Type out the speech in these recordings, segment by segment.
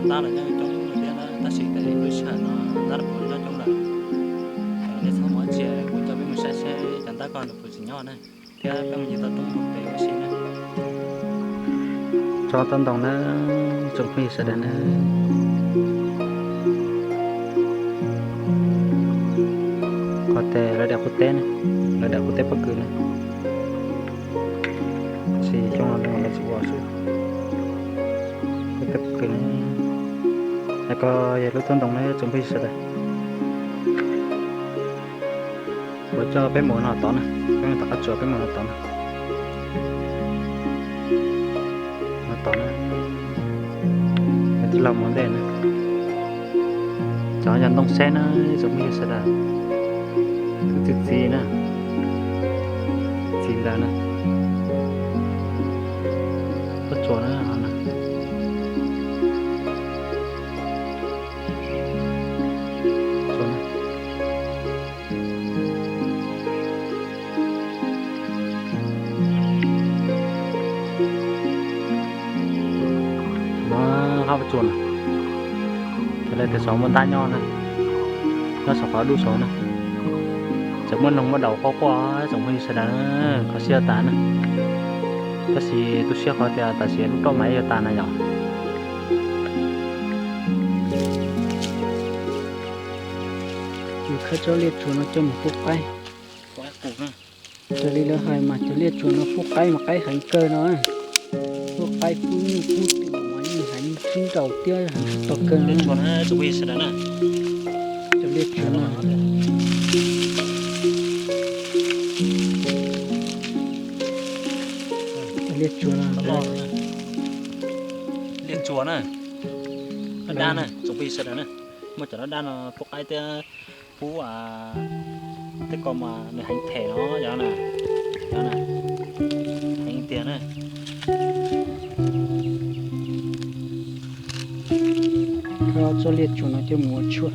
Ntab los nyob coob thiab na, tab sis tas li lub sij hawm no ntab los puas nyob coob lawm. Nej txhob mus ua tsi, kuv coj peb mus saib saib cov ntab ko nws puas tseem nyob na, thiab peb mus yig tau roob mus pem ua si na. Tsob taub ntoo na, tsoom phooj ywg sawv daws na. Qhov tes lawv daim qub teb na, lawv daim qub teb pob kws na. Tab sis xyoo no lawv tsis ua xwb. Qub teb pob kws na. Hais ko yog lub taub ntoo na tsoom phooj ywg sawv daws. Kuv coj peb mus no tod na, peb mus tom qab tsuas peb mus no tod na. No tod na, tij laug mus ntej na. Cov yog ntoo xeb na, tsoom phooj ywg sawv daws. Twb txi txiv na, txiv ntawd na. Pob tsuas na, no qab pob tsuas na. Ces lawv tias saum muaj ntab nyob na, nyob saum qhov dub saud na. Tseem muaj noog muaj daus quaj quaj tsoom phooj ywg sawv daws na, kho siab tas na. Tab sis tu siab qhov tias tam sim lub rooj mas yuav tas na yom. Yus khawb tsob liaj tsuas no coj mus pub qaib. Raws li lawv hais mas cov liaj tsuas no pub qaib mas qaib heev kawg no. Pub qaib pub nyuj pub twm mas yeej heev sib nraus thiab heev tag kawg no. Cov liaj tsuas no, cov liaj tsuas no, liaj tsuas na, dab na, tsoom phooj ywg sawv daws na, muaj cov dab no pub qaib thiab pub tej ko mas nws heev them no, yog na, heev tiag na. Khawb tsob liaj tsuas no coj mus ua tshuaj.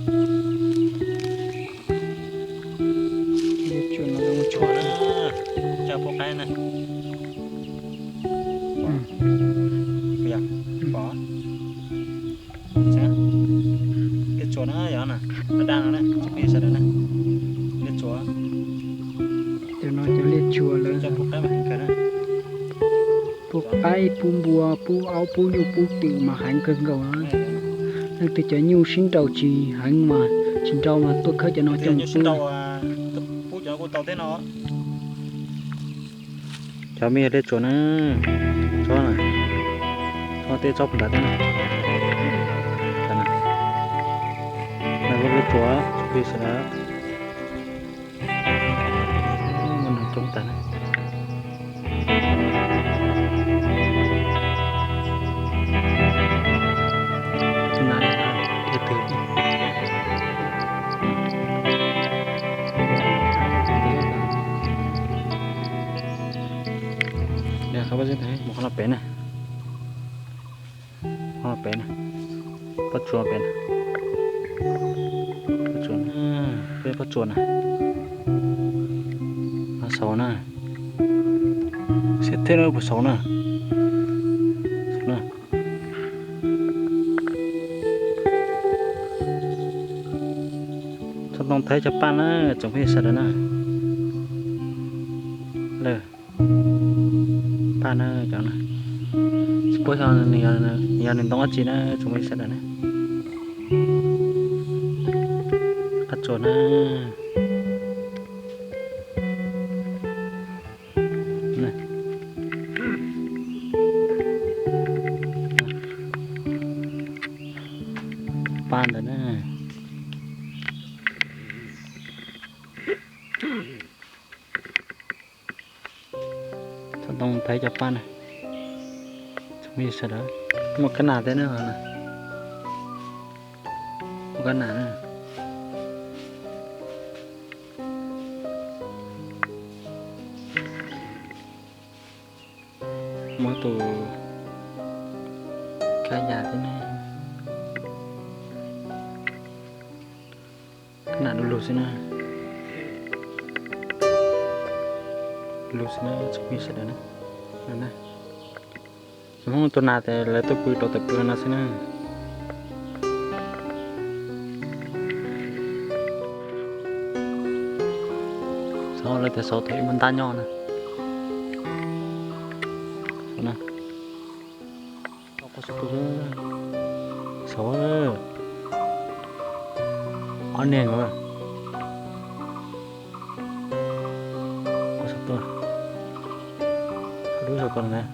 Liaj tsuas no ua tshuaj, coj pub qaib na. Liaj tsuas na, yog na, dab no na, tsoom phooj ywg sawv daws na, liaj tsuas. Cov no cov liaj tsuas lawv pub qaib pub npua pub aub pub nyuj pub twm mas heev kawg nkaus na. Leej twg cov nyuj sib nraus tsis heev mas tsis nrau mas tuaj khawb cov no coj mus pub. Cov me yog liaj tsuas na, tsob na, tsob tej tsob puag nrad thiab na. Liaj tsuas, tsoom phooj ywg sawv daws. Muaj noog coob tas na. Mus qhov no pem na, qhov no pem na, pob tsuas pem na, pob tsuas na, peb pob tsuas na, no saud na, xiam theb no puas saud na, saud na. Tsob ntoo thaiv cov paj na, tsoom phooj ywg sawv daws na. Lawm, paj na cov na, tsis paub xyov nws yog nws ntoo dab tsi na, tsoom phooj ywg sawv daws na. Qab tsuas na. Paj ntawd na. Tsob ntoo thaiv cov paj na. Tsoom phooj ywg sawv daws, muaj kab nas thiab na, muaj kab nas na. Muaj tus kab yas thiab na. Kab nas du lug xwb na. Du lug xwb na, tsoom phooj ywg sawv daws na. Tsis muaj tus nas ces lawv tuaj pw rau tom pw no xwb na. Tes xauv thaum ib muaj ntab nyob na. Xauv na. Xauv, ob niag. Xauv tuaj, xauv tuaj.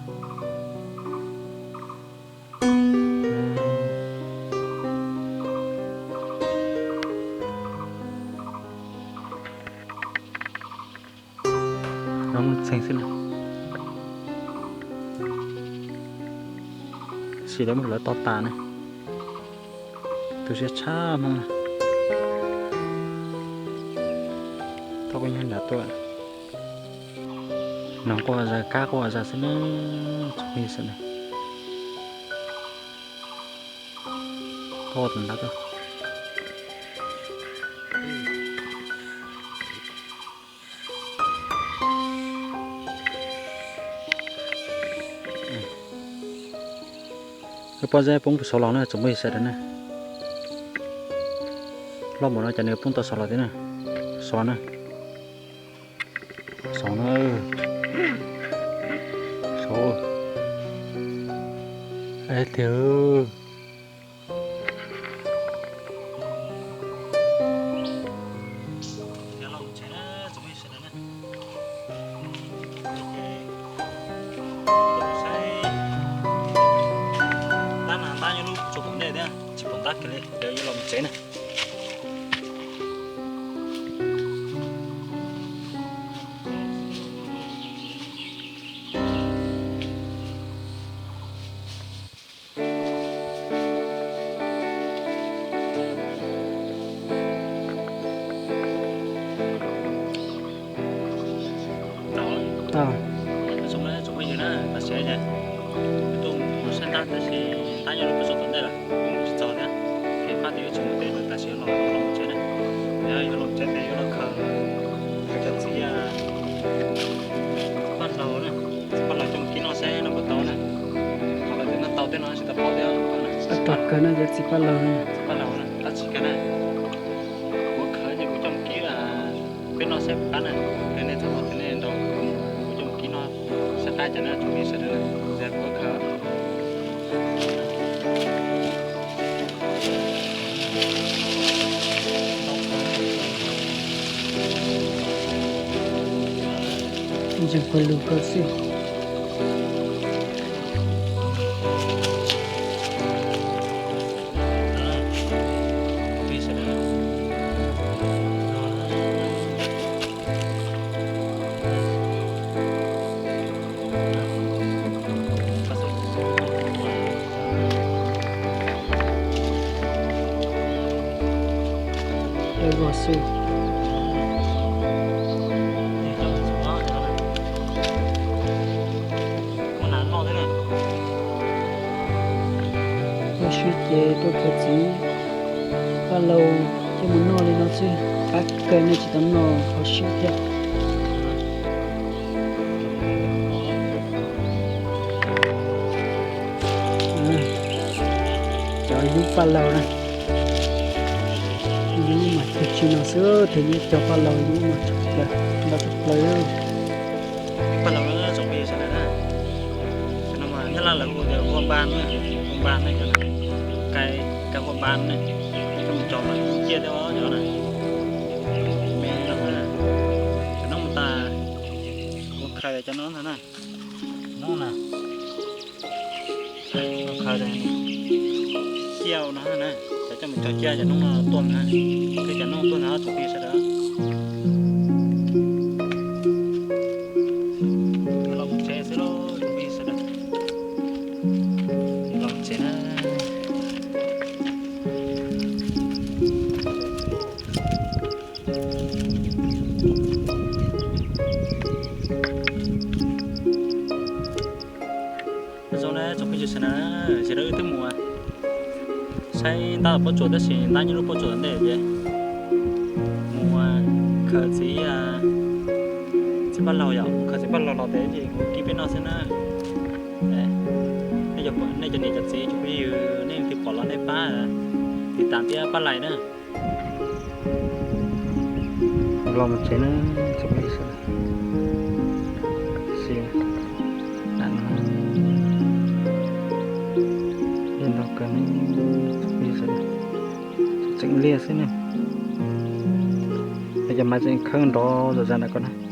Ntxhee xwb na. Sim lawv muab lawv to tas na. Tu siab tshaj Hmoob na. Thauj koj nyob nram tuaj. Noog quaj zas kab quaj zas xwb na, tsoom phooj ywg sawv daws. Thauj tus nrad tuaj. Wb pob zeb poob puag saud los na tsoom phooj ywg sawv daws na. Loj npaum no cas nws poob tau saud los thiab na. Xauv na. Xauv na. Xauv. Tiag. Tab mas ntab nyob lub tsuas tom ntej thiab tsis pom ntab kiag li, yuav los mus tsev na. Tau, tsoom phooj ywg na, tam sim no tuaj mus saib ntab tab sis ntab nyob lub pob zeb tom ntej lawm, kuj mus tsis txog thiab. Ces pab tias yuav tsis mus tes, tam sim no los mus tsev na. Yuav los tsev tes yuav los khaws, khaws cov txiv paj laug na, txiv paj laug coj mus kib noj seb noj puas tau na. Ho lawv tias noj tau tej no tsis tau paub thiab. Tab tom khaws no yog txiv paj laug na, txiv paj laug na, tab tsis khaws na. Kuv khaws ces kuv coj mus kib peb noj seb puas qab na. Ces nej txhob tos, ces nej nrog kuv mus, kuv coj mus kib noj seb qab cas na tsoom phooj ywg sawv daws na. Ces kuv khaws. Ntseeg pawg lug kawg xwb. Vog xwb. Kho siab ces tuaj khaws txiv paj laug coj mus noj li no xwb, qab kawg nej tsis tau noj kho siab thiab. Cov yub paj laug na, yub mas cog tsis no xwb, tus yub cog paj laug yub mas tshaj plaws, ntau tshaj plaws. Paj laug na tsoom phooj ywg sawv daws na, cov no mas Nyab Laj lawv hu tias hua npa na, hua npa na, cov no, kai, kai hua npa na, coj mus cog mas ciaj thiab os cov no. Me no, cov no mus tas, kuv khaws cov no ntag na, no na. Khaws ciaj no na, cov coj mus cog ciaj cov noob no tuaj na, thiab cov noob tuaj ntag tsoom phooj ywg sawv daws. Los mus tsev xwb lauj tsoom phooj ywg sawv daws. Los mus tsev na. Nyob zoo na tsoom phooj ywg sawv daws, sawv daws wb twb mus saib ntab tom pob tsuas tab sis ntab nyob lub pob tsuas tom ntej ces mus khaws txiv, txiv paj laug yom, mus khaws txiv paj laug los tes ces kuv kib peb noj xwb na. Nej cov niam cov txiv tsoom phooj ywg nej leej twg pom los nej pab tiv tam thiab pab like na. Los mus tsev na tsoom phooj ywg sawv daws. Ntau kawg, tseem liaj xwb ne. Cov maiv tseem khawb nrov zom zaws ntawm ko na.